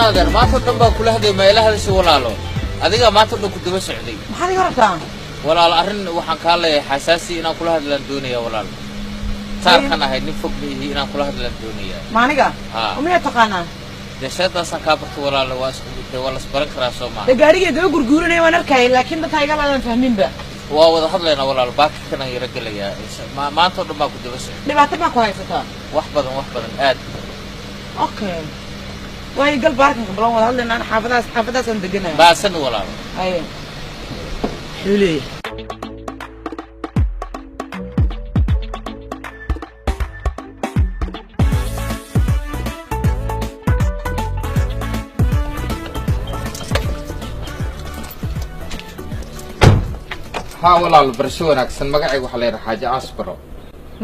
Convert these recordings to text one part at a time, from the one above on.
Inaadeer, maanta o dhan baan kula hadlay, ma ila hadashay walaalo? Adigaa maanta o dhan ku daba socday. Maxaad iga rabtaa? Walaalo, arrin waxaan kaa leeyahay xasaasi inaan kula hadlaan doonaya walaal. Taarkan ahay, nin fog ma ihi, inaan kula hadlaan doonaya. Ma aniga? Haa. Miyaa taqaanaa? Dee sheedaasaan kaa barta walaalo, waa isku dee waa lasbaran karaa, soo maa? Dee gaarigee daba gurguuranaya waan arkayay, laakiin dadka igala aan fahminba. Waa wada hadlaynaa walaalo, baakikanaan yaro gelayaa. Maanta o dhan baan ku daba socday. Dhibaato maa ku haysataa? Wax badan, wax badan, aad. Okay, waayo, gal baarkinka, balan wada hadlaynaa. Ana xaafadahaas, xaafadahaasaan deganaya. Baasani walaalo. Haye, muxuu leeyahay? Haa walaalo, barasho wanaagsan. Magacayga waxaa la yidhaha Xaaji Asbaro.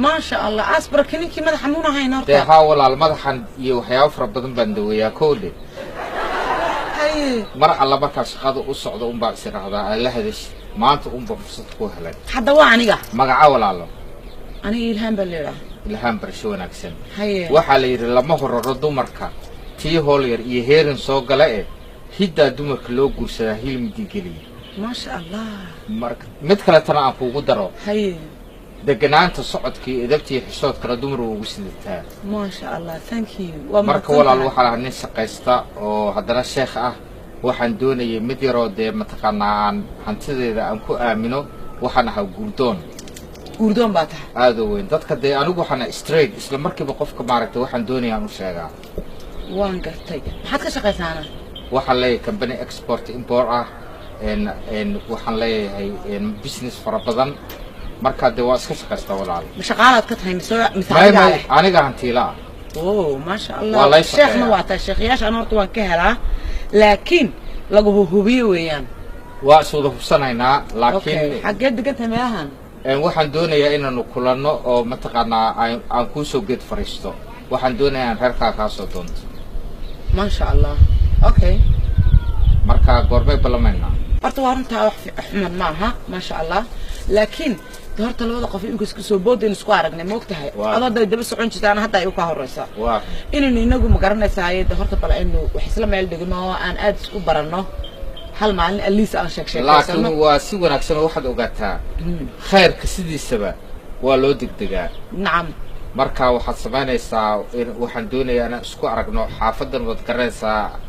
Maasha Allah, Asbarka ninkii madaxa muuna hayn? Dee horta. Haa walaal, madaxan iyo waxyaabo fara badan baan daweeyaa kowle. Haye. Mar alla markaa shaqada u socdo unbaa is idhaahdaa aan la hadash, maanta unba fursad ku helay. Hadda waa aniga. Magaca walaalo? Aniga Ilhaan baa leedhaha. Ilhaan, barasho wanaagsan. Haye. Waxaa la yidhi lama horaro dumarka tii hool yar iyo heerin soo gala eh, hiddaa dumarka loo guursadaa hilmidii geliya. Maasha Allah. Marka mid kaletana aan kuugu daro. Haye. Deganaanta socodkii, edabtii, xishoodkana dumar waa ugu sidataa. Maasha Allah, thank you, waa Marka mahadsan walaal tahay. Waxaa lahaa nin shaqaysta oo haddana sheekh ah. Waxaan doonayay mid yaroo dee mataqaanaa aan hantideeda aan ku aamino. Waxaan ahaa guurdoon. Guurdoon baa tahay? Aada u weyn. Dadka dee anigu waxaan straight isla markiiba qofka maaragtay waxaan doonaya aan u sheegaa. Waan gartay. Maxaad ka shaqaysaana? Waxaan leeyahay company export import ah n waxaan leeyahay business fara badan. Marka dee waa iska shaqaystaa walaal. Ma shaqaalaad ka tahay mise May adigaa may leh? Aniga hantiila ah. Oh, maasha Allah. Waa lay Sheekhna shaqeeyaa. waa tahay. Sheekhyaasha ana horta waan ka helaa, laakiin lagu hubiyo weeyaan. Waa is wada hubsanaynaa. Okay. Laakiin Xaggee degan tahay meelahan? Waxaan doonayaa inaanu kulanno oo mataqaanaa aan kuusoo geed fariisto. Waxaan doonayaa aan reerkaa kaa soo doonto. Maasha Allah, okay. Marka goormay ballamaynaa? Horta waa runtaa, wax xuman ma aha, maasha Allah, laakiin de horta labada qof imika isku soo boodaynu isku aragnay, ma og tahay? Waa. Adoo hadda daba socon jirta, ana hadda ay u kaa horeysa. Waa. Inaynu inagu, ma garanaysaa, de horta bal aynu wax isla meel dhigno oo aan aad isku baranno, hal maalin aliis aan sheeg sheekaysano. Laakiin waa si wanaagsan oo waxaad ogaataa khayrka sidiisaba waa loo degdegaa. Nacam. Marka waxaad samaynaysaa waxaan doonayaa inaan isku aragno xaafadan, waad garanaysaa,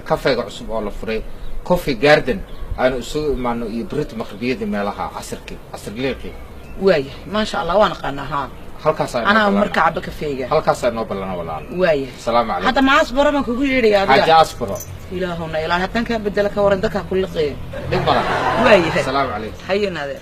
kafeega cusub oo la furay, Coffee Garden, aanu isugu imaano iyo berito maqribiyadii meelaha casirkii, casirliiqii. Waayahay, maasha Allah, waan aqaanaa, haa. Halkaasaa inoo Anaa ballana. marka caba kafeega. Halkaasaa inoo ballana walaal. Waayahay. Asalaamu calaykum. Hadda maasbaro baan kugu yeedhaya Xaaji adiga. Asbaro. Ilaahuna ilaah, haddaan kaa bedela ka waran, dadkaa ku liqaya. Dhib ma laha. Waayahay. Asalaamu calaykum. Haye, naadeer.